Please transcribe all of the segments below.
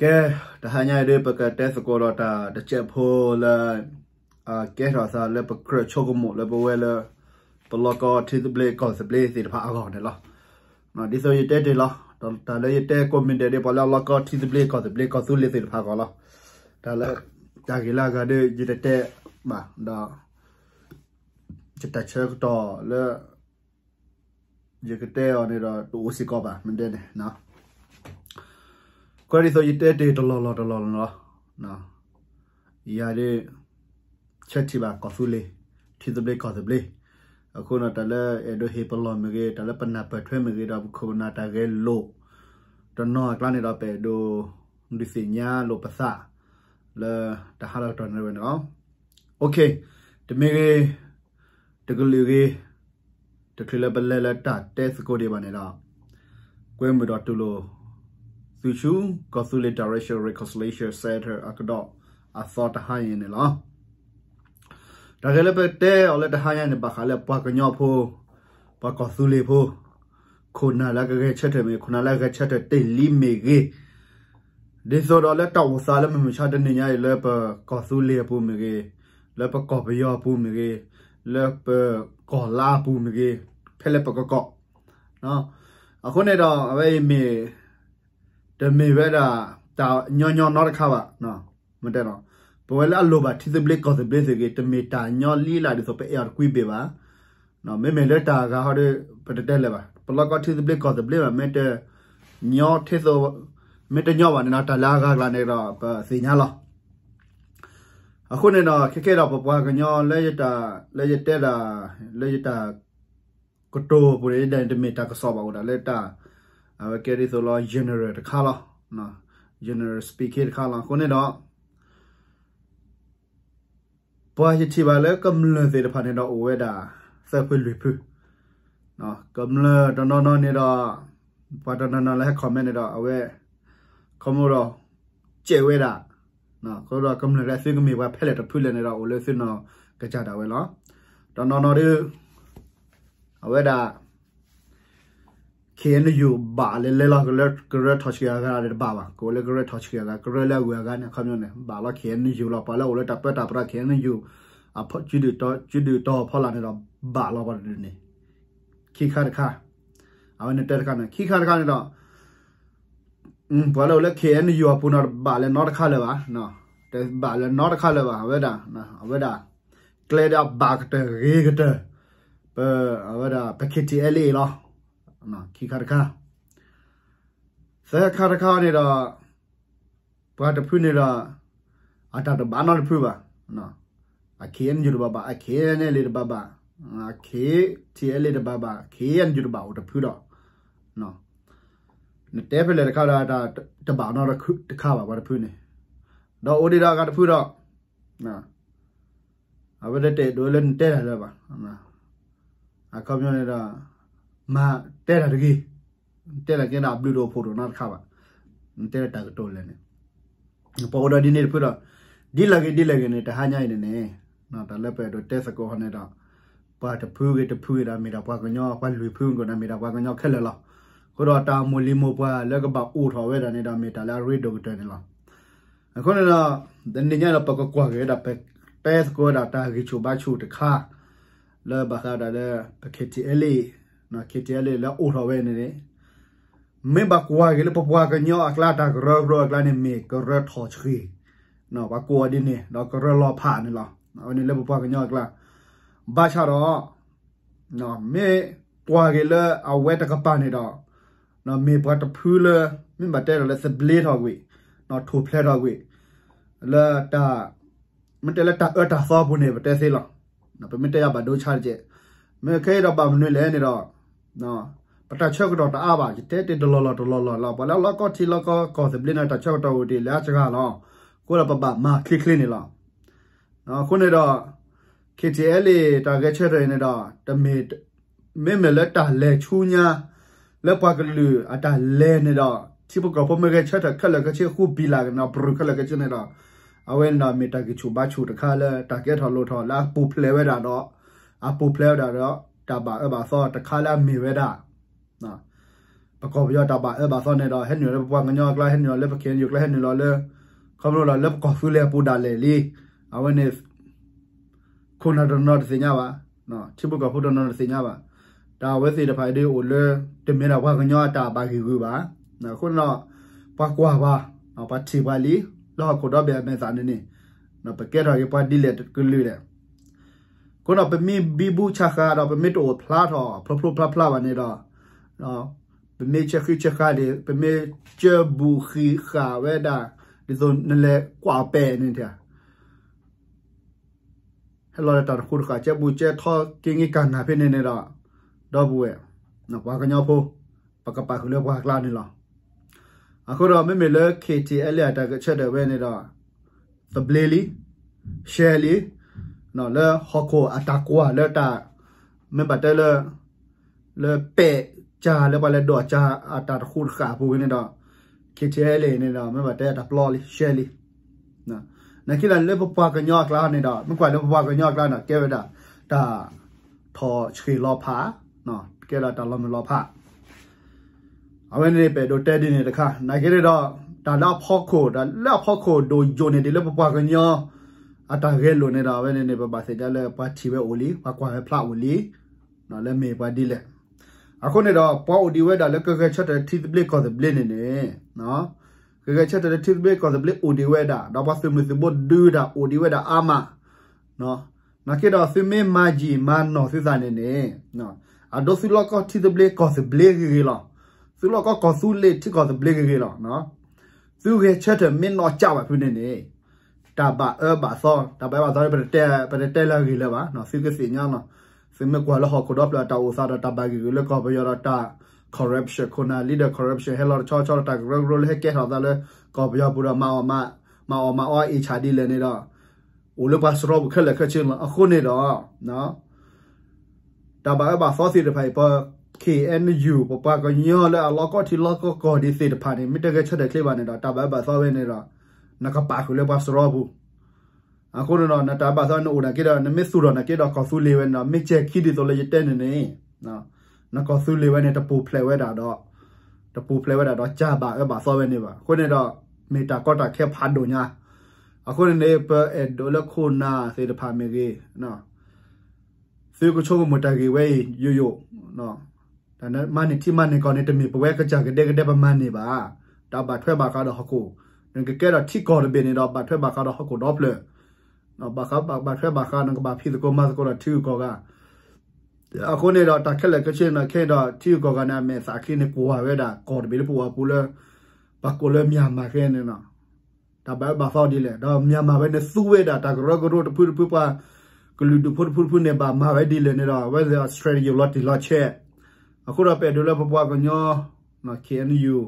ကဲ, တဟါညါအံၤဒ် ပကတဲသကိးဒီးတၢ်တစဲးဖိလၢ ကဲထီၣ်သးလၢပကြၢးဆိကမိၣ်လၢပဝဲလၢ ပလီၢ်ကီၢ်ထံသဘျ့ကီၢ်သဘျ့သ့ၣ်တဖၣ်အဂီၢ်န့ၣ်လီၤ. ဒ်သိးယတဲတ့ၢ်လီၤ, တၢ်လၢယတဲကိးမံၤဒဲးဒ် ပှၤလၢအလီၢ်ကီၢ်ထံသဘျ့ကီၢ်သဘျ့ကီၢ်သူလ့ၤသ့ၣ်တဖၣ်အဂီၢ်လီၤ. တၢ်လၢ တၢ်ဂ့ၢ်လၢအဂၤဒ်ယတတဲဘၣ်ဒီး ယတၢ်ဆၢကတီၢ်လၢ ယကတဲအီၤန့ၣ်ဒီး တအိၣ်စ့ၢ်ကီးဘၣ် မ့ၢ်တဲန့ၣ်, ကွဲးဒ်သိးယတဲတ့ၢ်တလီၢ်လီၢ်တလီၢ်လီၢ်လီၤ. ယၤဒ် ဆၢထံၣ်ဘၣ်ကီၢ်သူလ့ၤ, ထံသဘျ့ကီၢ်သဘျ့, အဃိန့ၣ် တၢ်လၢအဲၣ်ဒိးဟ့ၣ်ပလီၢ်မ့ၢ်ဂ့ၤ, တၢ်လၢပနၢ်ပၢၢ်ထွဲမ့ၢ်ဂ့ၤဒီး ပခိၣ်ပနၢ်တၢ်ဂဲၤလိာ် တနီၤအကျါန့ၣ်ဒီး ပအဲၣ်ဒိးဒုးသ့ၣ်ညါလိာ်ပသး လၢတၢ်ဟးထီၣ်ကတီၢ်န့ၣ်ဝဲန့ၣ်လီၤ. တမ့ၢ်ဂ့ၤ, တကလုာ်ဂ့ၤ, တချုးလၢပလဲၤလၢတၢ်တဲသကိးဒံးဘၣ်န့ၣ်ဒီး ကွဲမုာ်ဒီးတူၢ်လိာ် သုဆူ ကီၢ်သူလ့ၤ Direction Reconciliation Center အကဒီးအသီတဟါအံၤန့ၣ်လီၤ. တၢ်ဂ့ၢ်လၢပတဲအီၤလၢတဟါညါန့ၣ် ဘၣ်ဃးလၢပှၤကညီဖိ, ပှၤကီၢ်သူလ့ၤဖိ, ခိၣ်နၢ်လၢကဂဲၤဆၢထၢၣ်မ့ၢ်ဂ့ၤ, ခိၣ်နၢ်လၢအဂဲၤဆၢထၢၣ်တ့ၢ်လံမ့ၢ်ဂ့ၤ, ဒ်သိးဒီးလၢတၢ်အိၣ်သးလၢမုၢ်မဆါတနံၤညါအံၤ လၢပကီၢ်သူလ့ၤအပူၤမ့ၢ်ဂ့ၤ, လၢပကီၢ်ပယီၤအပူၤမ့ၢ်ဂ့ၤ, လၢပကီၢ်လါအပူၤမ့ၢ်ဂ့ၤ, ဖဲလၢပကကိး အဃိန့ၣ်ဒီး အဝဲအံၤမ့ၢ် တမ့ၢ်ဝဲဒၣ် တၢ်ညီညီနီတခါဘၣ်, မ့ၢ်တဲလီၤ. ပဝဲလၢအလိၣ်ဘၣ်ထံသဘျ့ကီၢ်သဘျ့သ့ၣ်ဂ့ၤ တမ့ၢ်တၢ်ညီလံလၢ်ဒ်သိးပအဲၣ်အီၤတကွံဘ့ၣ်ဘၣ်. မ့မ့ၢ်လၢတၢ်ဂၤဟီဒီး ပတတဲလၢၤဘၣ်. ပလီၢ်ကီၢ်ထံသဘျ့ကီၢ်သဘျ့ဘၣ် မ့ၢ်တညီထ့သိး, မ့ၢ်တညီဘၣ်န့ၣ်ဒီး တၢ်လၢအဂၤအကျါန့ၣ်ဒီး ပသ့ၣ်ညါလီၤ. အဃိန့ၣ်ဒီး ခဲကဲဒီးပပှၤကညီလၢယတၢ်, လၢယတဲဒၣ်, လၢယတၢ်ကတိၤအပူၤန့ၣ် တမ့ၢ်တၢ်ကစီၣ်ဘၣ် အိၣ်ဒၣ်လၢတၢ်, အဝဲကဲဒ်သိးလီၤ general တခါလီၤ. general speaking တခါလီၤ. အဃိန့ၣ်ဒီး ပှၤယထံၣ်ဘၣ်လၢကမျၢၢ်သ့ၣ်တဖၣ်န့ၣ်ဒီး အိၣ်ဝဲဒၣ် သၢဖုလွံၢ်ဖု, ကမျၢၢ်တနီၤနီၤန့ၣ်ဒီး ပှၤတနီၤနီၤလၢဟဲ comment န့ၣ်ဒီး အဝဲ comment ဒီး ကဲးဝဲဒၣ်, အဃိဒီးကမျၢၢ်လၢသုကမ့ၢ်ပှၤဖဲလဲၣ်တဖုလဲၣ်န့ၣ်ဒီး အိၣ်လၢသုနီၢ်ကစၢ်ဒၣ်ဝဲလီၤ. တနီၤနီၤဒီး အဝဲဒၣ် KNU ဘၣ်လဲၤလဲၤလီၤ လၢကရၢထီၣ်ဆှံအဂၤန့ၣ်တဘၣ်ဘၣ်, ကအိၣ်လၢကရၢထီၣ်ဆှံအဂၤ, ကရၢလၢအဂုၤအဂၤန့ၣ် အခီပညီန့ၣ် ဘၣ်လီၤ KNU လီၤ. ပှၤလၢအိၣ်လၢတၢ်ပၢတၢ်ပြး KNU အဖီ, စုဒုၣ်တီၤဖီလာ်န့ၣ်ဒီး ဘၣ်လီၤပှၤတဒုန့ၣ်, ခံခါတခါ, အဝဲန့ၣ်တဲတခါန့ၣ်, ခံခါတခါန့ၣ်ဒီး ပှၤလၢအိၣ်လၢ KNU အပူၤန့ၣ် တဘၣ်လၢၤနီတခါလၢၤဘၣ်, တဘၣ်လၢၤနီတခါလၢၤဘၣ်, အဝဲဒၣ်, အဝဲဒၣ် ကျဲဒၣ်ဘၣ်ကတၢၢ်ဂ့ၤကတၢၢ်, ပ, အဝဲဒၣ် ပ KTLA လီၤ, ခံခါတခါ, သၢခါတခါန့ၣ်ဒီး ပှၤတဖုန့ၣ်ဒီး အတၢ်တဘၣ်နီတဖုဘၣ်, အ KNU တဘၣ်ဘၣ်, အ KNLA တဘၣ်ဘၣ်, KTLA တဘၣ်ဘၣ်, KNU တဘၣ်အိၣ်တဖုဒီး, နတဲဖဲလဲၣ်တခါဒီး တဘၣ်နီတခါဘၣ် ပှၤတဖုန့ၣ်, ဒီးအိၣ်ဒံးဒီးအဂၤတဖုဒီး အဝဲတအဲၣ်ဒိးလၢနတဲတၢ်လၢၤဘၣ်, အခီပညီန့ၣ်ဒီး မၤတဲတၢ်တဂ့ၤ, တဲတၢ်ကဲဒၣ်အဘျုးတအိၣ်ဖှိၣ်တအိၣ်နီတခါဘၣ်, နတဲတၢ်ကတိၤလဲၣ်န့ၣ်, ပအိၣ်ဒီးဒ်န့ၣ်တဖုဒီး ဒ်လဲၣ်ဂ့ၤဒ်လဲၣ်ဂ့ၤန့ၣ် တဟါညါအံၤန့ၣ်န့ၣ်, တၢ်လၢပအဲၣ်ဒိးတဲသကိးဟီန့ၣ်ဒီး ပှၤတဖုဂ့ၤတဖုဂ့ၤဒီး မ့ၢ်ဒၣ်ပှၤကညီ, ပှၤလွံၢ်ဖုကဒီး မ့ၢ်ဒၣ်ပှၤကညီခဲလၢာ်လီၤ. အဃိဒီးတၢ်မိၢ်လံၤမိၢ်ပှၢ်လၢကဘၣ်အိၣ်ထီၣ်ဝဲဒၣ်န့ၣ်ဒီး မ့ၢ်တၢ်လၢအရ့ဒိၣ်ကတၢၢ်န့ၣ်လီၤ. အဃိန့ၣ်ဒီး တနံၤညါဒီး ပကကွၢ်က့ၤဝဲဒၣ် ပတဲသကိးဝဲဒၣ်တၢ်ဂံၢ်ဆူၣ်ဘါဆူၣ်တခါ လၢဘၣ်ဃးဒၣ်လၢ ပ KTLA, KTLA လၢအိၣ်ထီၣ်ဝဲန့ၣ်န့ၣ်, မ့ၢ်ဘၣ်ကွၢ်က့ၤလၢပပှၤကညီအကျါ တၢ်ကရၢကရိအကျါန့ၣ် မ့ၢ်ကရၢထီၣ်ဆှံ, ပှၤကိးအီၤဒ်န့ၣ် ဒီးကရၢလီၤဖးန့ၣ်လီၤ. အဝဲန့ၣ်လၢပပှၤကညီအကျါ, ဘၣ်ဆၣ်ဒီး မ့ၢ်ကွၢ်က့ၤလၢအဝဲတကပၤန့ၣ်ဒီး မ့ၢ်ပှၤတဖုလၢ မ့ၢ်ဘၣ်တဲဒီးလၢသဘျ့ထီၣ်ကွံာ်, ထိၣ်ဖျဲးထီၣ်ကွံာ် လၢတၢ်, မ့ၢ်တဲလၢတၢ်အၢတၢ်သီပူၤန့ၣ် ပတဲသ့လီၤ. ပမ့ၢ်တဲယၤဘၣ်ဒိဆါတက့ၢ်, မ့ၢ်ခဲအံၤဒီးဘၣ်မနုၤလဲၣ်န့ၣ်ဒီး ပတၢ်ဆၢကတီၢ်တအါဘၣ်, ယတဲတ့ၢ်တလီၢ်လီၢ်တလီၢ်လီၢ်လီၤ. ပှၤလၢအလီၢ်ကီၢ်ထံလီၢ်ကီၢ်သဘျ့န့ၣ် တၢ်ဆၢကတီၢ်အိၣ်တ့ၢ်လၢအစှၤလီၤ. အဃိဒီးပဘၣ်မၤချ့ချ့န့ၣ်လီၤ. အဃိန့ၣ်ဒီး KTLA တၢ်ဂဲၤဆၢထၢၣ်အံၤန့ၣ်ဒီး တမ့ၢ်, မ့မ့ၢ်လၢတၢ်လဲၤဆူညါ လၢပှၤကလုာ်အတၢ်လဲၤန့ၣ်ဒီး ထံဖိကီၢ်ဖိမ့ၢ်ဂဲၤဆၢထၢၣ်ခဲလၢာ်ခဲဆ့ ဃူပံၤလၢ်က့ၤန့ၣ်ဒီး ပြူၢ်ခဲလၢာ်ခဲဆ့န့ၣ်ဒီး အဝဲန့ၣ်ဒီးမ့ၢ်တၢ်ဂံၢ်ဆူၣ်ဘါဆူၣ်တခါလၢ တၢ်ကဲထီၣ်လိၣ်ထီၣ်လၢအပူၤဖျဲးဝဲဒၣ်ဒီး အပူၤဖျဲးဝဲဒၣ်ဒီး တၢ်ဘၣ်အၢဘၣ်သီတခါလၢအမ့ၢ်ဝဲဒၣ် ပကီၢ်ပယီၤတၢ်ဘၣ်အၢဘၣ်သီန့ၣ်ဒီး ဟဲနုာ်လီၤလၢပပှၤကညီအကျါ ဟဲနုာ်လီၤလၢပ ခ့ၣ်အဲၣ်ယူၣ် အကျါ ဟဲနုာ်လီၤလၢ ခီဖျိလီၤလၢပကီၢ်သူလ့ၤအပူၤဒၣ်လဲာ်လံ. အဝဲန့ၣ် ခိၣ်နၢ်တနီၤတသ့ၣ်ညါဘၣ်, ထံဖိကီၢ်ဖိတနီၤတသ့ၣ်ညါဘၣ်. တၢ်အဝဲသ့ၣ်တဖၣ်အံၤဒ်အိၣ်လၢ တမ့ၢ်ဒၣ်ပှၤကညီအတၢ်ဘၣ်ဂံၢ်ဂုာ်ဘၣ်. အဃိန့ၣ်ဒီး ပှၤကွၢ်ပှၤ, ပှၤထံၣ်ပှၤလံ, လၢဟီၣ်ခိၣ်ဒီဘ့ၣ်အမဲာ်သၣ်န့ၣ်န့ၣ် ပကဲထီၣ်က့ၤပှၤဒ်လဲၣ်တကလုာ်လဲၣ်. အဃိဒီးပမ့ၢ်ဘံဘူဆါဃာ်ဒီး ပမ့ၢ်တအိၣ်ဖျါထီၣ်ဖျိဖျိဖျါဖျါဘၣ်န့ၣ်ဒီး ပမ့ၢ်ဆဲးဃံဆဲးဃါဒံး ပမ့ၢ်ကၢဘူးဃံးဃာ်ဝဲဒၣ် ဒ်သိးနလဲၤကွၢ်ပဲာ်န့ၣ် ဟဲလီၤလၢတၢ်တဃူတဃာ် ကဲဘူးကဲထီက့ၤဂ့ၤကၢ်နၢ်ဖဲန့ၣ်န့ၣ်ဒီး ဒီပုၢ်ဝဲၢ် ပှၤကညီဖိ ပကပာ်ဃုာ်လၢပှၤကျါန့ၣ်လီၤ. အဃိဒီးမ့မ့ၢ်လၢ ခ့ၣ်ထံၣ်အဲလ့ၣ် အတၢ်ဂဲၤဆၢထၢၣ်ဝဲန့ၣ်ဒီး သဘျ့လံ, ရှဲလံ, လၢဟီၣ်ခိၣ်အတၢ်ကွၢ်လၢတၢ် မ့ၢ်ဘၣ်တဲလၢ လၢပဲာ်ကၢ်လၢပှၤလဲၤဒိးကၢ်အတၢ်တဃူတဃာ်အပူၤဝဲန့ၣ်ဒီး ခ့ၣ်ထံၣ်အဲလ့ၣ်န့ၣ်ဒီး မ့ၢ်ဘၣ်တဲတၢ်ပျီလံ ရှဲလံ. နာ်က့ဒီးလၢပပှၤကညီအကျါန့ၣ်ဒီး မ့ၢ်ကွၢ်လၢပပှၤကညီအကျါန့ၣ်ဒီး ကဲဝဲဒၣ် တၢ်ထီၣ်ဆှ့ၣ်လီၤဖး, ကဲဒီးတၢ်လီၤမုၢ်လီၤဖး အဝဲန့ၣ်ပအဲၣ်ဒိးတဲဒ်န့ၣ်တခါ နာ်က့န့ၣ်ဒီး တၢ်လၢအဖီခိၣ် တၢ်လၢအဖီခိၣ်ဒိၣ်ယိာ်န့ၣ် ဒ်လၢပပှၤကညီ အတၢ်ဂဲၤလိာ်န့ၣ်ဒီး အဝဲန့ၣ်န့ၣ် ပဘၣ်သ့ၣ်ညါလၢပှၤထံၣ်ဝဲအိၣ်လံ ပှၤကွၢ်ဝဲဖျါအိၣ်လံ လၢမ့ၢ်ပှၤဒ်လဲၣ်. အဃိန့ၣ်ဒီး ပှၤအိၣ်ဒံးဝဲဒၣ်လၢကဂဲၤဆၢထၢၣ်ထံသဘျ့ကီၢ်သဘျ့န့ၣ်န့ၣ် ကဂဲၤဆၢထၢၣ်လၢထံသဘျ့ကီၢ်သဘျ့အိၣ်ဒံးဝဲဒၣ် ဒီးပှၤသုးမုၢ်သုးဘိဒုးတၢ်အိၣ်ဒံးဝဲဒၣ်အါမး နာ်က့ဒီးသုမ့ၢ်မၤယံာ်မၤနီၢ်သုသးန့ၣ်န့ၣ် အဒိသုလီၢ်ကီၢ်ထံသဘျ့ကီၢ်သဘျ့ဂ့ၤဂ့ၤလီၤ. သုလီၢ်ကီၢ်ကီၢ်သူလ့ၤထံကီၢ်သဘျ့ဂ့ၤဂ့ၤလီၤ. သုဂဲၤဆၢထၢၣ်မ့ၢ်နီၢ်ကၠးဘၣ်ဖုန့ၣ်န့ၣ် တၢ်ဘၣ်အၢဘၣ်သီ တၢ်ဘၣ်အၢဘၣ်သီ ပတတဲလၢအဂ့ၢ်လၢၤဘၣ် သုကသ့ၣ်ညါလီၤ. သုမ့ၢ်ကွၢ်လၢဟီၣ်ခိၣ်ဒီဖျၢၣ်အတၢ်အိၣ်သးဒီးတၢ်ဘၣ်ဂ့ၢ်ဂုာ်လၢကီၢ်ပယီၤဒီးတၢ် corruption ခိၣ်နၢ် leader corruption ဟဲလီၤတဆီဆီဒီးတၢ်ကရၢကရိလၢဟဲကဲထီၣ်သးလၢကီၢ်ပယီၤပူၤဒီး မၤအီၣ်မၤအီၣ်မၤအီၣ်အ့ၣ်ဆၣ်ဒ်လဲၣ်န့ၣ်ဒီး အိၣ်လၢပှၤစရီပူၤခဲလၢာ်ခဲဆ့လီၤ. အဃိန့ၣ်ဒီး တၢ်ဘၣ်အၢဘၣ်သီသ့ၣ်တဖၣ်အံၤ ပ ခ့ၣ်အဲၣ်ယူၣ် ပပှၤကညီလၢအလီၢ်ကီၢ်ထံလီၢ်ကီၢ်ကီၢ်ဒံးသ့ၣ်တဖၣ်န့ၣ် မ့ၢ်တဂဲၤဆၢထၢၣ်ချ့ဘၣ်န့ၣ်ဒီး တၢ်ဘၣ်အၢဘၣ်သီဝဲန့ၣ်ဒီး နကပာ်ဃုာ်လၢပှၤစရီပူၤ အဃိန့ၣ်ဒီး နတၢ်ဘၣ်သီနအိၣ်နာ်က့ဒီး နမ့ၢ်သူၣ်ထီၣ်နာ်က့ဒီးကီၢ်သူလ့ၤဝဲန့ၣ်ဒီး မ့ၢ်ကဲခံဒ်သိးလၢယတဲန့ၣ်န့ၣ် နကီၢ်သူလ့ၤဝဲန့ၣ် တပူၤဖျဲးဝဲဒၣ်ဒီး တပူၤဖျဲးဝဲဒၣ်ဒီး ကၢ်ဘၣ်အၢဘၣ်သီဝဲန့ၣ်ဘၣ်. အဃိန့ၣ်ဒီး မ့ၢ်တၢ်ကီတၢ်ခဲဖးဒိၣ်ညါ. အဃိန့ၣ်န့ၣ် ပအဲၣ်ဒိးလၢခိၣ်နၢ်သ့ၣ်တဖၣ်မ့ၢ်ဂ့ၤ သုကဆိကမိၣ်တၢ်ဂ့ၢ်ဝဲအံၤ ယိယိ မၤန့ၢ်ထံမၤန့ၢ်ကီၢ်န့ၣ် တမ့ၢ်ပဝဲကစၢ်ကဒဲကဒဲပမၤန့ၢ်ဘၣ်. တၢ်ဘၣ်ထွဲဘၣ်ဃးဒီးဟီၣ်ခိၣ် နကကဲထီၣ်ထံကီၢ်တဘ့ၣ်န့ၣ်ဒီး ဘၣ်ထွဲဘၣ်ဃးဒီးဟီၣ်ခိၣ်ဒီဖျၢၣ် ဘၣ်ဃးဘၣ်ထွဲဘၣ်ဃး နကဘၣ်ဖံးသကိးမၤသကိးဒီးထံဂုၤကီၢ်ဂၤ အဃိန့ၣ်ဒီး တၢ်ခဲလၢာ်ခဲဆ့န့ၣ် ခဲဒီးထံဂုၤကီၢ်ဂၤန့ၣ် အမဲာ်သးခံန့ၣ် ကွၢ်ဝဲဒၣ်ကီၢ်တဘ့ၣ်လၢပအိၣ်အပူၤလၢ ပှၤကိးလၢ Myanmar ခဲန့ၣ်လီၤ. တၢ်ဘၣ်အၢဘၣ်သီဒ်လဲၣ် ဒီး Myanmar ဝဲန့ၣ်သူဝဲဒၣ်တၢ်ကရၢကရိတဖုတဖု ပှၤကလုာ်ဒူၣ်ဖိတဖုတဖုန့ၣ် ဘၣ်မၤဝဲဒ်လဲၣ်န့ၣ်ဒီး အဝဲသ့ၣ်အ strategy လီၤတံၢ်လီၤဆဲး. အဃိဒီးပအဲၣ်ဒိးလၢပပှၤကညီ ခ့ၣ်အဲၣ်ယူၣ်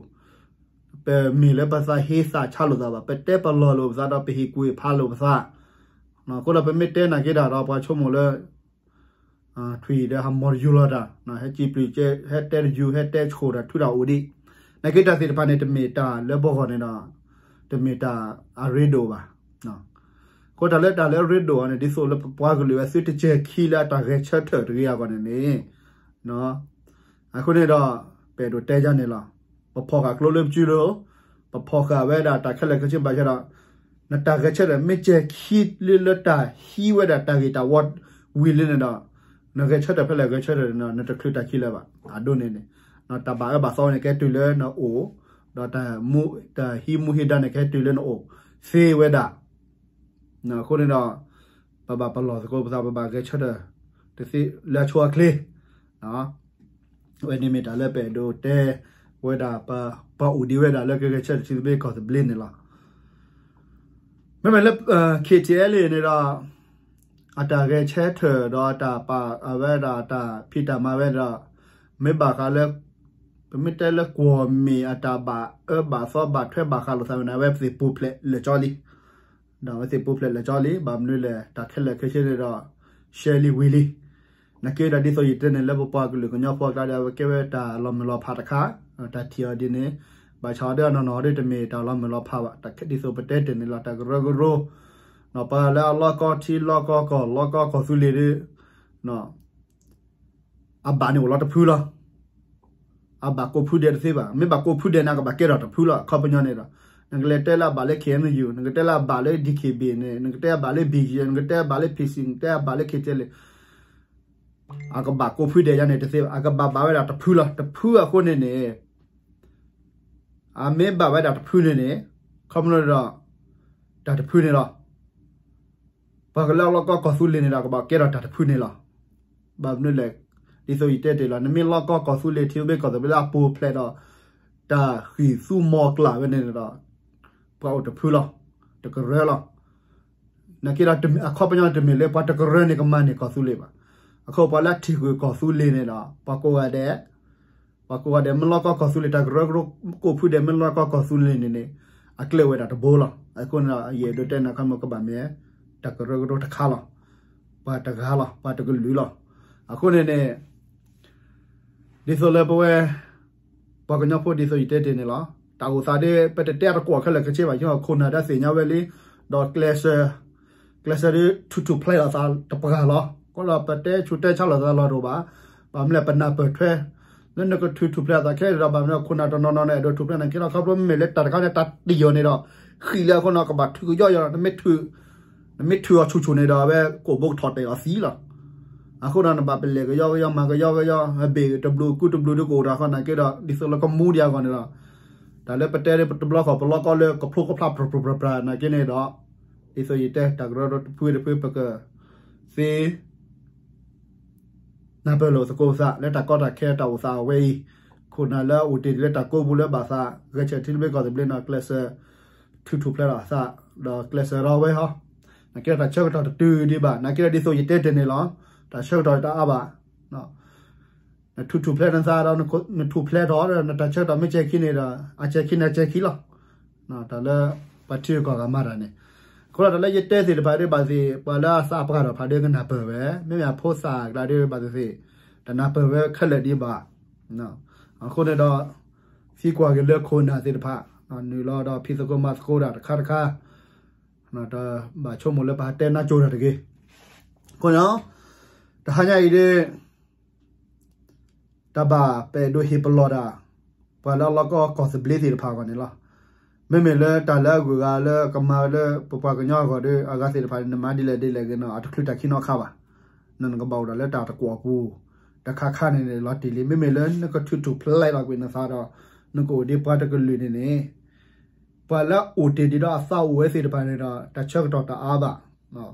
ပမ့ၢ်လၢပသးဟ့သးဆါလိာ်သးဘၣ် ပတဲပလီၢ်လိာ်ပသးဒီးပဟ့ၣ်ကူၣ်ဟ့ၣ်ဖးလိာ်ပသး. အဃိဒီးပမ့ၢ်တဲနာ်က့တၢ်ဒီးပှၤဆိကမိၣ်လၢ ထွံၣ်ဒီးဟးမီၤတယူၤလီၤတၢ် ဟဲစံးပျုၢ် ဟဲတဲတယူၤဟဲတဲဆှိၣ်တၢ်ထုတၢ်အိၣ်ဒံး. နာ်က့တၢ်သ့ၣ်တဖၣ်န့ၣ် တမ့ၢ်တၢ်လၢပဂီၢ်န့ၣ်ဒီး တမ့ၢ်တၢ်အရ့ဒိၣ်ဘၣ်. အဃိတၢ်လၢတၢ်လၢအရ့ဒိၣ်အီၤန့ၣ် ဒ်သိးလၢပပှၤကလုာ်ဝဲသုတစဲၤခံလၢအတၢ်ဂဲၤဆၢထၢၣ်တဂ့ၤအဂီၢ်န့ၣ်န့ၣ် အဃိန့ၣ်ဒီး ပအဲၣ်ဒိးတဲယါန့ၣ်လီၤ. ပဖီၣ်ဃာ်ကျိလၢပစုလိၤ, ပဖီၣ်ဃာ်ဝဲဒၣ်တၢ်ခဲလၢာ်ခဲဆ့ဘၣ်ဆၣ်ဒီး နတၢ်ဂဲၤဆၢထၢၣ်မ့ၢ်စဲၤခံလၢလၢတၢ်ဟံးဝဲဒၣ်တၢ်ဂ့ၢ်တၢ်ဝီဝံၤလံန့ၣ်ဒီး နဂဲၤဆၢထၢၣ်ဖဲလဲၣ်ဂဲၤဆၢထၢၣ်န့ၣ်ဒီး နတချုးတၢ်ခံလၢၤဘၣ်. အဒိန့ၣ်န့ၣ် တၢ်ဘၣ်အၢဘၣ်သီန့ၣ် ကဟဲတုၤလၢနအိၣ်, ဒီးတၢ်ဟံးမူဟံးဒါန့ၣ် ကဟဲတုၤလၢနအိၣ်သ့ဝဲဒၣ် အဃိန့ၣ်ဒီး ပဘၣ်ပလီၢ်သကိးပသး ပဘၣ်ဂဲၤဆၢထၢၣ် တသ့လၢအဆိအချ့. အဝဲန့ၣ်မ့ၢ်တၢ်လၢပအဲၣ်ဒိးတဲဝဲဒၣ် ပှၤအိၣ်ဒံးဝဲဒၣ်လၢကဂဲၤဆၢထၢၣ်ထံသဘျ့ကီၢ်သဘျ့န့ၣ်လီၤ. မ့မ့ၢ်လၢ ခ့ၣ်ထံၣ်အဲၣ်လ့ၣ်န့ၣ်ဒီး အတၢ်ဂဲၤဆၢထၢၣ်ဒီးတၢ်ပာ်အဝဲဒၣ်တၢ်ဖံးတၢ်မၤဝဲဒီး မ့ၢ်ဘၣ်ဃးလၢ ပမ့ၢ်တဲလၢကွီၢ်မ့ၢ်အတၢ်ဘၣ်အၢဘၣ်သီဘၣ်ထွဲဘၣ်ဃးလိာ်သးဝဲန့ၣ် အဝဲသ့ၣ်ပူၤဖျဲးလၢာ်ကၠီလံ. ဒီးအဝဲသ့ၣ်ပူၤဖျဲးလၢာ်ကၠီလံ ဘၣ်မနုၤလဲၣ် တၢ်ခဲလၢာ်ခဲဆ့န့ၣ်ဒီး ရှဲလံဝံၤလံ. နာ်က့ဒီးဒ်သိးယတဲန့ၣ် လၢပပှၤကလုာ်ကညီဖိအကျါဒီး အဝဲကဲဝဲတၢ်လီၤမုၢ်လီၤဖးတခါ, တၢ်ထံၣ်အီၤဒ်န့ၣ် ဘၣ်ဆၣ်အီၤဒ်အနီၢ်နီၢ်ဒ်တမ့ၢ်တၢ်လီၤမုၢ်လီၤဖးဘၣ်. ဒ်သိးပတဲတ့ၢ်န့ၣ်လီၤ တၢ်ကရၢကရိ ပှၤလၢအလီၢ်ကီၢ်ထံလီၢ်ကီၢ်ကီၢ် လီၢ်ကီၢ်ကီၢ်သူလ့ၤဒီး အဘၣ်န့ၣ်အိၣ်လီၤတဖုလီၤ. အဘၣ်ကိးဖုဒဲးတသ့ဘၣ်. မ့ၢ်ဘၣ်ကိးဖုဒဲးန့ၣ် ကဘၣ်ကဲထီၣ်တဖုလီၤ. အခီပညီန့ၣ်ဒီး နကလဲၤတဲလၢအဘၣ်လၢ K N U, နကတဲလၢအဘၣ်လၢ D K B A န့ၣ်, နကတဲအဘၣ်လၢ B G F, နကတဲအဘၣ်လၢ P C, နကတဲအဘၣ်လၢ K T L A န့ၣ် အကဘၣ်ကိးဖုဒဲးယါန့ၣ်တသ့ဘၣ်. အကဘၣ်ဘၣ်ဝဲဒၣ်တဖုလီၤ. တဖုအဃိန့ၣ်န့ၣ် အမ့ၢ်ဘၣ်ဝဲဒၣ်တဖုန့ၣ်န့ၣ် ခီဖျိဒီး တၢ်တဖုန့ၣ်လီၤ. ပှၤကလၢအလီၢ်ကီၢ်ကီၢ်သူလ့ၤန့ၣ်ဒီး ကဘၣ်ကဲထီၣ်တၢ်တဖုန့ၣ်လီၤ. ဘၣ်မနုၤလဲၣ်, ဒ်သိးယတဲတ့ၢ်လီၤ, နမ့ၢ်လီၢ်ကီၢ်ကီၢ်သူလ့ၤ ထံသဘျ့ကီၢ်သဘျ့လၢအပူၤဖျဲးဒီး တၢ်ဃံးသူမီၤကျၢ်ဝဲန့ၣ်ဒီး ပှၤအိၣ်တဖုလီၤ, တကရၢလီၤ. နာ်က့ဒီး အခီပညီတမ့ၢ်လၢ ပှၤတကရၢန့ၣ်ကမၤန့ၢ်ကီၢ်သူလ့ၤဘၣ်. အဃိပှၤလၢအထံၣ်ကွံာ်ကီၢ်သူလ့ၤန့ၣ်ဒီး ပှၤကိးဂၤဒဲး ပှၤကိးဂၤဒဲး မ့ၢ်လီၢ်ကီၢ်ကီၢ်သူလ့ၤ တၢ်ကရၢကရိကိးဖုဒဲး မ့ၢ်လီၢ်ကီၢ်ကီၢ်သူလ့ၤန့ၣ်န့ၣ် အကျဲဝဲဒၣ်တဘိလီၤ. အဃိန့ၣ်ဒီး ယအဲၣ်ဒိးတဲနၤခီမ့ၢ်ကဘၣ်မ့ၢ် တၢ်ကရၢကရိတခါလီၤ. ပှၤတဂၤလီၤ, ပှၤတကလုာ်လီၤ. အဃိန့ၣ်န့ၣ် ဒ်သိးလၢပဝဲ ပှၤကညီဖိဒ်သိးယတဲတ့ၢ်န့ၣ်လီၤ. တၢ်အိၣ်သးဒ် ပတတဲအတကွီၢ်ခဲလၢာ်ခဲဆ့ဘၣ်, ယခိၣ်နၢ်တၢ်သ့ၣ်ညါဝဲလံ, ဒီးကျဲးစၢး ကျဲးစၢးဒ်ထူၣ်ထူၣ်ဖျဲးလီၤသးတပှၤလီၤ. ကီးဒီးပတဲဆူးတဲဆါလိာ်သးလီၤတအိၣ်ဘၣ်. ဘၣ်မနုၤလဲၣ် ပနၢ်ပၢၢ်ထွဲ လၢနကထူၣ်ထူၣ်ဖျဲးသးခဲဒီး ဘၣ်မနုၤခိၣ်နၢ်တနီၤနီၤန့ၣ် အဲၣ်ဒိးထူၣ်ဖျဲးန့ၣ်က့ဒီး ခီဖျိမ့မ့ၢ်လၢတၢ်တခါန့ၣ် တၢ်တယီၤန့ၣ်ဒီး ဃံးလၢအဃိန့ၣ် ကဘၣ်ထုးကယီယီ, နမ့ၢ်ထုးအီၤဆူၣ်ဆူၣ်န့ၣ်ဒီး အဝဲကိာ်ဘိကထီၣ်တဲာ်အီၤသံလီၤ. အဃိဒီးနဘၣ်ပလဲၢ်ကယီကယီ မၤကယီကယီ, ဘ့ၣ်တဘျုးကူတဘျုးဒ်ကအိၣ်ဒီးဃီနာ်က့ဒီး ဒ်သိးလၢကမူဒံးအဂီၢ်န့ၣ်ဒီး တၢ်လၢပတဲဒ်ပတဘျီဃီပလီၢ်ကီၢ်လၢကဖျိကဖျါပြၢပြၢပြၢပြၢနာ်က့န့ၣ်ဒီး ဒ်သိးယတဲတၢ်ကရၢကရိတဖုတဖု ပကသ့ နၢ်ပၢၢ်လိာ်သကိးပသးလၢတၢ်ကီတၢ်ခဲတၢ်အိၣ်သးအဝဲအံၤ, ခိၣ်နၢ်လၢအအိၣ်တ့ၢ်လၢတၢ်ကိးပူၤလၢဘၣ်သး ဂဲၤဆၢထၢၣ်ထံသဘျ့ကီၢ်သဘျ့န့ၣ် ကျဲးစၢး ထူၣ်ထူၣ်ဖျဲးလီၤအသး ဒီးကျဲးစၢးဒီးဝဲဟီ, နာ်က့ဒီးတၢ်ဆၢကတီၢ်တတုၤဒံးဘၣ်, နာ်က့ဒီးဒ်သိးယတဲတ့ၢ်န့ၣ်လီၤ, တၢ်ဆၢကတီၢ်တအါဘၣ် နထူၣ်ထူၣ်ဖျဲးနသးဒီး နထူၣ်ဖျဲးထီၣ်ဒီး နတၢ်ဆၢကတီၢ်မ့ၢ်ကဲခံန့ၣ်ဒီး အကဲခံန့ၣ်အကဲခံလီၤ. တၢ်လၢပှၤထံဂုၤကီၢ်ဂၤမၤတၢ်န့ၣ်, အဃိဒီးတၢ်လၢယတဲသ့ၣ်တဖၣ်ဒ်ဘၣ်သ့ၣ် ပှၤလၢအသးပှၢ်ထီၣ်ဖးဒိၣ်ကနၢ်ပၢၢ်ဝဲ, မ့မ့ၢ်အဖိသၣ်အကျါဒ်ဘၣ်သ့ၣ်သ့ၣ် တနၢ်ပၢၢ်ဝဲခဲလၢာ်ဒံးဘၣ်. အဃိန့ၣ်ဒီး သံကွၢ်က့ၤလၢခိၣ်နၢ်သ့ၣ်တဖၣ် နုာ်လီၤဒီးဖံးသကိးမၤသကိးတၢ်တခါတခါ တဘၣ်ဆိကမိၣ်လၢပဟးတဲနါကၠိတၢ်တဂ့ၤ. အဃိန့ၣ် တဟါညါအံၤဒ် တၢ်ဘၣ်ပအဲၣ်ဒိးဟ့ၣ်ပလီၢ်တၢ် ပှၤလၢအလီၢ်ကီၢ်ကီၢ်သဘျ့သ့ၣ်တဖၣ်အဂီၢ်န့ၣ်လီၤ. မ့မ့ၢ်လၢတၢ်လၢအဂုၤအဂၤလၢကမၤလၢပပှၤကညီအဂီၢ်ဒီး အဂၤသ့ၣ်တဖၣ်န့ၣ် နမၤဒ်လဲၣ်ဒ်လဲၣ်ဂ့ၤန့ၣ် အတချုးတၢ်ခံနီတခါဘၣ်. နကဘၣ်အိၣ်ဒီးလၢတၢ်တကွီၢ်ပူၤ တခါခါန့ၣ်န့ၣ် လီၤတံၢ်လံ. မ့မ့ၢ်လၢနကထူၣ်ထူၣ်ဖျဲးလီၤကွံာ်နသးဒီး နကအိၣ်ဒ်ပှၤတကလုာ်န့ၣ်န့ၣ် ပှၤလၢအအိၣ်တ့ၢ်ဒံးဒီးအသးအိၣ်ဝဲသ့ၣ်တဖၣ်န့ၣ်ဒီး တၢ်ဆၢကတီၢ်တအါဘၣ်.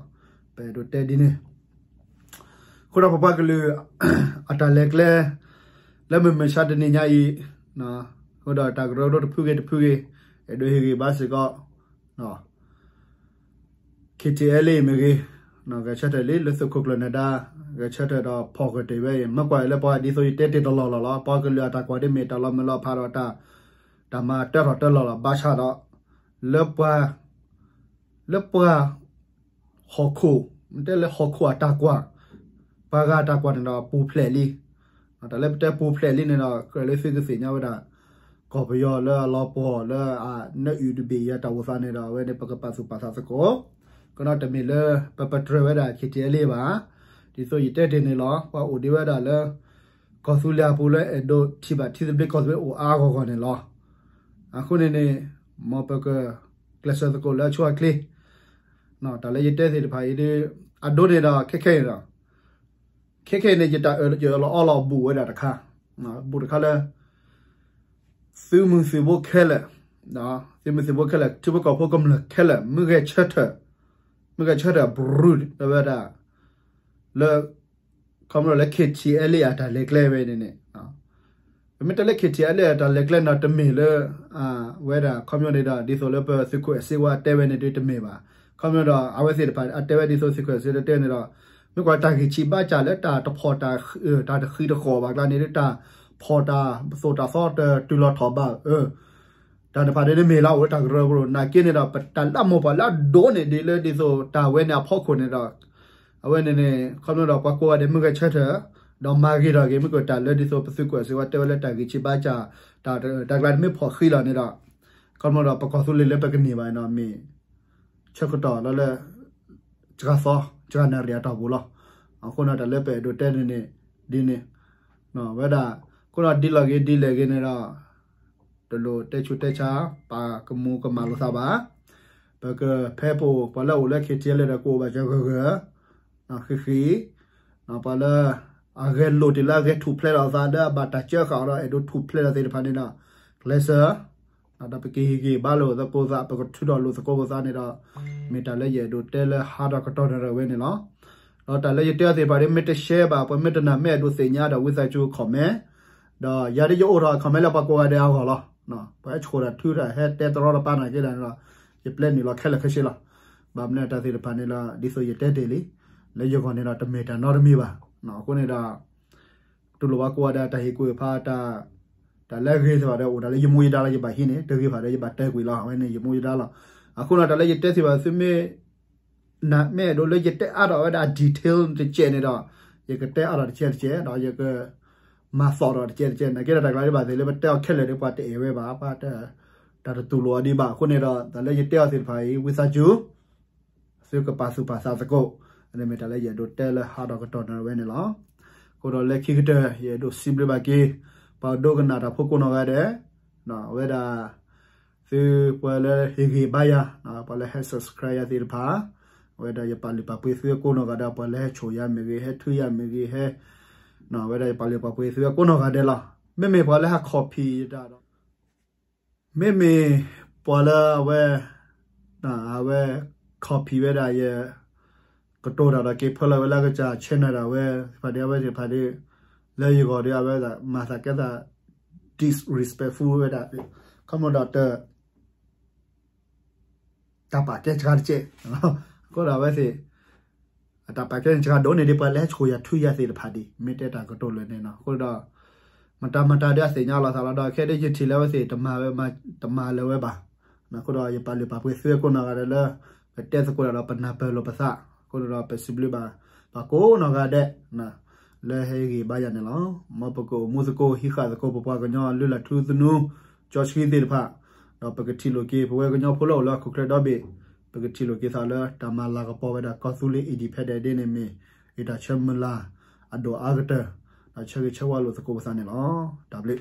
ပအဲၣ်ဒိးတဲဒ်န့ၣ် အဃိဒီးပပှၤကလုာ် အတၢ်လဲၤကျဲ လၢမုၢ်မဆါတနံၤညါအံၤ အဃိဒီးတၢ်ကရၢကရိတဖုဂ့ၤတဖုဂ့ၤ အဲၣ်ဒိးဟ့ၣ်ဂံၢ်ဘါစ့ၢ်ကီး K T L A မ့ၢ်ဂ့ၤ, ဂဲၤဆၢထၢၣ်လံလၢသုးခိၣ်ကျၢၢ်နၢၤဒါ ဂဲၤဆၢထၢၣ်ဒီးဖီၣ်ဃာ်တ့ၢ်ဝဲအံၤ မ့ၢ်ကွၢ်လၢပှၤဒ်သိးယတဲတ့ၢ်တလီၢ်လီၢ်လီၤ. ပှၤကလုာ်အတၢ်ကွၢ်ဒ်မ့ၢ်တၢ်လီၤမုၢ်လီၤဖးဒီးတၢ် တၢ်မၤတၢထီၣ်တၢလီၤလီၤ. ဘၣ်ဆၣ်ဒီး လၢပှၤ လၢပှၤ ဟီၣ်ခိၣ်, မ့ၢ်တဲလၢဟီၣ်ခိၣ်အတၢ်ကွၢ်, ပှၤဂၤအတၢ်ကွၢ်န့ၣ်ဒီးပူၤဖျဲးလံ. တၢ်လၢပတဲပူၤဖျဲးလံန့ၣ်ဒီး ကြၢးလၢသုကသ့ၣ်ညါဝဲဒၣ် ကီၢ်ပယီၤလၢအလီၤပှီၢ်လၢအနၢအုၣ်တဘ့ၣ်အံၤအတၢ်အိၣ်သးန့ၣ်ဒီး အဝဲန့ၣ်ပကပာ်သူၣ်ပာ်သးသကိး, ကနီတမ့ၢ်လၢပပတြၢၤဝဲဒၣ် K T L A ဘၣ်. ဒ်သိးယတဲတ့ၢ်န့ၣ်လီၤ. ပှၤအိၣ်ဒံးဝဲဒၣ်လၢ ကီၢ်သူလ့ၤအပူၤလၢအဲၣ်ဒိးထံၣ်ဘၣ်ထံသဘျ့ကီၢ်သဘျ့အိၣ်အါအါဂီၢ်ဂီၢ်န့ၣ်လီၤ. အဃိန့ၣ်န့ၣ် မ်ပကကျဲးစၢးသကိးလၢအဆိအချ့, တၢ်လၢယတဲသ့ၣ်တဖၣ်အံၤဒီး အဒိန့ၣ်ဒီး ခဲခဲအံၤဒီး ခဲခဲအံၤန့ၣ် ယတၢ်အၢၣ်လီၤအီလီၤအဘူးဝဲဒၣ်တခါ, ဘူးတခါလၢ သုးမုၢ်သံၣ်ဘိခဲလၢာ်, သုးမုၢ်သံၣ်ဘိခဲလၢာ် ထံဖိကီၢ်ဖိကမျၢၢ်ခဲလၢာ် မုၢ်ဂဲၤဆၢထၢၣ်, မုၢ်ဂဲၤဆၢထၢၣ် ဘြူၤ ဝဲဒၣ် လၢ ခီဖျိလၢ K T L A အတၢ်လဲၤကျဲဝဲန့ၣ်န့ၣ်, ပမ့ၢ်တဲလၢ K T L A အတၢ်လဲၤကျဲန့ၣ်တမ့ၢ်လၢ ဝဲဒၣ်ခီဖျိန့ၣ်ဒီး ဒ်သိးလၢပသုးခိၣ်အဲၣ်စ့ဝါတဲဝဲန့ၣ်ဒ်တမ့ၢ်ဘၣ်. ခီဖျိဒီး အဝဲသ့ၣ်တဖၣ်အတဲဝဲဒ်သိးသုးခိၣ်အဲၣ်စ့တဲန့ၣ်ဒီး မ့ၢ်ကွၢ်တၢ်ဂံၢ်ဆံးဘါစၢ်လၢတၢ်တဖီၣ်တၢ် တၢ်တဃံးတဃီၤဘၣ်ကျါန့ၣ်ဒီး တၢ်ဖီၣ်တၢ်သိၣ်တၢ်သီတတုၤလီၤထီၣ်ဘၣ် တၢ်တဖၣ်ဒ်န့ၣ်မ့ၢ်လၢအိၣ်လၢတၢ်ကရၢကရိ နာ်က့န့ၣ်ဒီး ပတၢ်လၢမိၢ်ပှၢ်လၢအဒိၣ်န့ၢ်ဒံးလၢဒ်သိးတၢ်ဝဲန့ၣ်အဖီခိၣ်န့ၣ်ဒီး အဝဲန့ၣ်န့ၣ် ခီဖျိဒီးပှၤကိးဂၤဒဲးမုၢ်ဂဲၤဆၢထၢၣ် ဒီးမၤဂ့ၤထီၣ်က့ၤ မ့ၢ်ကတၢ်လၢဒ်သိးပသုးခိၣ်အဲၣ်စ့ဝါတဲဝဲလၢတၢ်ဂံၢ်ဆံးဘါစၢ် တၢ် တၢ်ကျါန့ၣ်မ့ၢ်ဖီၣ်ဃံးလီၤန့ၣ်ဒီး ခီဖျိဒီးပကီၢ်သူလ့ၤလၢပကန့ၢ်ဘၣ်န့ၣ်ဒီးမ့ၢ် ဆၢကတီၢ်လၢလၢ စှၤသီ စှၤနၣ်ရံၣ်အတီၢ်ပူၤလီၤ. အဃိန့ၣ်တၢ်လၢပအဲၣ်ဒိးတဲန့ၣ်န့ၣ် ဒ်န့ၣ် ဝဲဒၣ် အဃိဒီးဒ်လဲၣ်ဂ့ၤဒ်လဲၣ်ဂ့ၤန့ၣ်ဒီး တလိၣ်တဲဆူးတဲဆါ ပာ်ကမူၤကမၣ်လိာ်သးဘၣ်. ပကဖဲပအိၣ် ပှၤလၢအအိၣ်လၢ KTLA ဒီးကအိၣ်ဘၣ်စၢၤဂၢၢ်ဂၢၢ် ဃံးဃံး, ပှၤလၢအဂဲၤလိာ်တ့ၢ်လၢအဂဲၤထူၣ်ဖျဲးလီၤအသး လၢအဘၣ်တၢ်စၢဃာ်အီၤဒီး အဲၣ်ဒိးထူၣ်ဖျဲးလီၤသ့ၣ်တဖၣ်န့ၣ်ဒီး ကျဲးစၢး ဒီးပကဟ့ၣ်ဂံၢ်ဘါလိာ်သကိးသး ပကထုးထီၣ်လိာ်သကိးပသးန့ၣ်ဒီး မ့ၢ်တၢ်လၢယအဲၣ်ဒိးတဲလၢဟါဒီးကတီၢ်နၣ်ရံၣ်ဝဲန့ၣ်လီၤ. ဒီးတၢ်လၢယတဲအီၤသ့ၣ်တဖၣ်ဒီး မ့ၢ်တရှဲဘၣ် ပှၤမ့ၢ်တနာ် မ့ၢ်အဲၣ်ဒိးသ့ၣ်ညါဒီး ဝံသးစူၤ comment, ဒီးယၤဒ်ယအိၣ်ထီၣ် comment လၢပှၤကိးဂၤဒဲးအဂီၢ်လီၤ. ပှၤဟဲဆိၣ်တၢ်ထုတၢ် ဟဲတဲတရီတပါနာ်က့ဒၣ်န့ၣ်ဒီး ယပျဲနုာ်လီၤခဲလၢာ်ခဲဆ့လီၤ. ဘၣ်မနုၤတၢ်သ့ၣ်တဖၣ်န့ၣ်လီၤ ဒ်သိးယတဲတ့ၢ်လံ, လၢယဂီၢ်န့ၣ်ဒီးတမ့ၢ်တၢ်နီတမံၤဘၣ်. အဃိန့ၣ်ဒီး တူၢ်လိာ်ဘၣ်ကိးဂၤဒဲး တၢ်ဟ့ၣ်ကူၣ်ဖး တၢ်လၢအဂ့ၤသ့ၣ်တဖၣ်ဒီး အိၣ်ဒၣ်လၢယမူယဒါလီၤ ယဘၣ်ဟံးန့ၣ် တဂ့ၤဘၣ်ဒီး ယဘၣ်တဲကွံာ်လီၤ. အဝဲန့ၣ်ယမူယဒါလီၤ. အဃိန့ၣ် တၢ်လၢယတဲသ့ၣ်တဖၣ် သုမ့ၢ်နာ် မ့ၢ်အဲၣ်ဒိးလၢယတဲအါထီၣ်ဝဲဒၣ်အ detail တကဲးန့ၣ်ဒီး ယကတဲအါထီၣ်တကဲးတကဲး ဒီးယကမၤသီၣ်ထီၣ်တကဲးတကဲး နာ်က့ဒီး တၢ်ကျါဒ်ဘၣ်သ့ၣ်လၢပတဲအီၤခဲလၢာ်ဒီး ပှၤတအဲၣ်ဝဲဘၣ် ပှၤ တၢ်တတူၢ်လိာ်အီၤဒံးဘၣ်. အဃိန့ၣ်ဒီး တၢ်လၢယတဲအီၤသ့ၣ်တဖၣ်အံၤ ဝံသးစူၤ သုကပာ်သူၣ်ပာ်သးသကိး, န့ၣ်မ့ၢ်တၢ်လၢယအဲၣ်ဒိးတဲလၢဟါဒီးကတီၢ်နၣ်ရံၣ်ဝဲန့ၣ်လီၤ. အဃိဒီးလၢခံကတၢၢ် ယအဲၣ်ဒိးစံးဘျုးဘၣ်က့ၤ ပှၤဒိကနၣ်တၢ်ဖိကိးနီၢ်ဂၤဒဲး, အဝဲဒၣ် သုပှၤလၢဟ့ၣ်ဂံၢ်ဘါယၤ, ပှၤလၢဟဲ subscribe ယၤသ့ၣ်တဖၣ်, အဝဲဒၣ်ယပာ်လုၢ်ပာ်ပှ့ၤသုအကိးနီၢ်ဂၤဒဲး, ပှၤလၢဟဲဆိၣ်ယၤမ့ၢ်ဂ့ၤ, ဟဲထုယၤမ့ၢ်ဂ့ၤ, ဟဲ အဝဲဒၣ်ယပာ်လုၢ်ပာ်ပှ့ၤသုအကိးနီၢ်ဂၤဒဲးလီၤ. မ့မ့ၢ်ပှၤလၢဟဲ copy ယတၢ်ဒီး မ့မ့ၢ်ပှၤလၢအဝဲ အဝဲ copy ဝဲဒၣ်ယ ကတိၤတၢ်ဒီးက့ၤဖၢလီၤဝဲလၢအကစၢ် channel ဒၣ်ဝဲသ့ၣ်တဖၣ်ဒီး အဝဲသ့ၣ်တဖၣ်ဒီး လၢယဂီၢ်ဒီး အဝဲဒၣ်မၤသးကဲသး disrespectful ဝဲဒၣ် ခီဖျိဒီးတ တၢ်ပာ်ကဲစှၤတကဲး, အဃိဒီးအဝဲသ့ၣ် အတၢ်ပာ်ကဲန့ၣ်စှၤဒိၣ်န့ၢ်ဒံး ပှၤလၢဟဲဆိၣ်ယၤထုယၤသ့ၣ်တဖၣ်ဒံး မ့ၢ်တဲတၢ်ကတိၤလၢာ်န့ၣ်လီၤ. အဃိဒီး မတၤမတၤဒီးအသ့ၣ်ညါလီၤသးလီၤဒီး ခဲဒ်ယထံၣ်လၢအဝဲသ့ၣ် တမၤဝဲ တမၤလၢၤဝဲဘၣ်. အဃိဒီးယပာ်လုၢ်ပာ်ပှ့ၤသုအကိးနီၢ်ဂၤဒဲးလၢ ပတဲသကိးတၢ်ဒီးပနၢ်ပၢၢ်လိာ်ပသး, အဃိဒီး ပစံးဘျုးဘၣ် ပှၤကိးနီၢ်ဂၤဒဲး လၢဟဲဂံၢ်ဘါယၤန့ၣ်လီၤ. မ်ပကအိၣ်မူသကိး ဟံးဃာ်သကိး ပပှၤကညီလုၢ်လၢ်ထူသနူ ကၠီဆှံသ့ၣ်တဖၣ်, ဒီးပကထံၣ်လိာ်က့ၤ ပဝဲကညီဖိလၢအိၣ်လၢဟီၣ်ခိၣ်ချၢဒီဘ့ၣ်, ပကထံၣ်လိာ်က့ၤသးလၢတၢ်မၤလၤကပီၤဝဲဒၣ်ကီၢ်သူလ့ၤ independent ဒ်န့ၣ်မ့ၢ် ယတၢ်ဆၢမုၢ်လၢ် အဒိၣ်အါကတၢၢ်, ဒီးဆၢဂ့ၤဆၢဝါလိာ်သကိးပသးန့ၣ်လီၤ. တၢ်ဘျုး